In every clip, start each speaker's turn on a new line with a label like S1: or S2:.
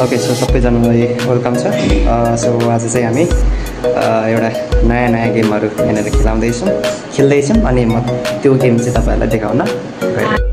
S1: Okay so सबैजनालाई welcome छ। So आज चाहिँ हामी एउटा नयाँ गेमहरू यहाँनिर खेल्दैछौँ अनि म त्यो गेम चाहिँ तपाईँहरूलाई देखाउन गइरहेको छु।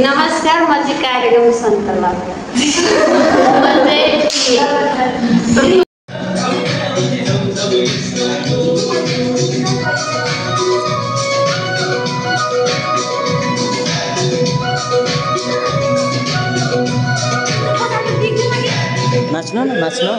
S2: नमस्कार, म चाहिँ कार्यक्रम सन्तला।
S1: नाच्नु न नाच्नु।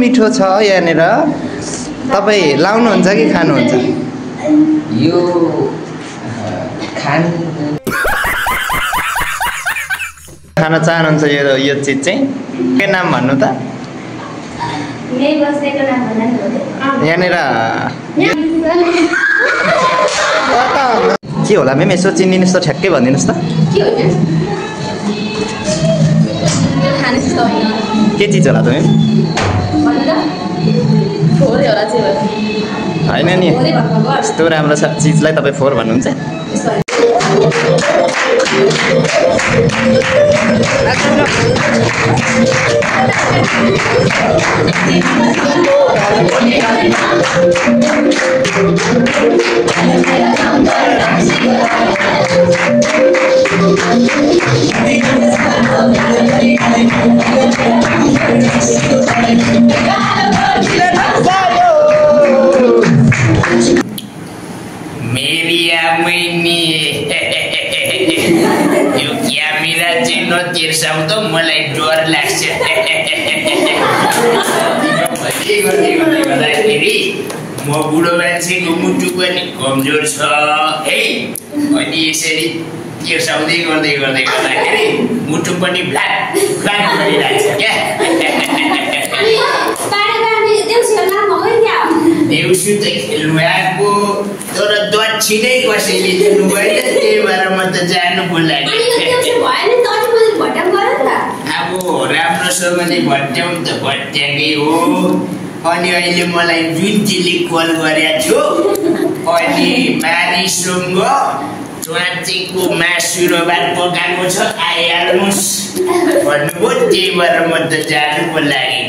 S1: मिठो छ यहाँनिर। तपाईँ लाउनुहुन्छ कि खानुहुन्छ?
S3: यो
S1: खान चाहनुहुन्छ यो चिज चाहिँ? के नाम भन्नु त? यहाँनिर के होला म्याम? यसो चिनिदिनुहोस् त, ठ्याक्कै भनिदिनुहोस् त। के चिज होला त म्याम? होइन नि, यस्तो राम्रो छ चिजलाई तपाईँ फोहोर भन्नुहुन्छ?
S3: मेरी आमैनी यो क्यामेरा चाहिँ नतिर्साउ त, मलाई डर लाग्छ। गर्दाखेरि म बुढो मान्छेको मुटु पनि कमजोर छ है। अनि यसरी तिर्साउँदै गर्दाखेरि मुटु पनि फ्ल्याट गरिरहेछ क्या। देउसी त खेल्नु आएको, तर दक्षिणै कसैले दिनु भएन, त्यही भएर म त जानु बोलाएँ। अब राम्रोसँगले भट्ट्याउँ त भट्ट्याएकै हो। अनि अहिले मलाई जुन्तीले कल गरेको थियो, अनि मानिससँग च्वाचीको मासु र भात पकाएको छ, आइहाल्नुहोस् भन्नुभयो, त्यही भएर म त जानु बोलाएँ।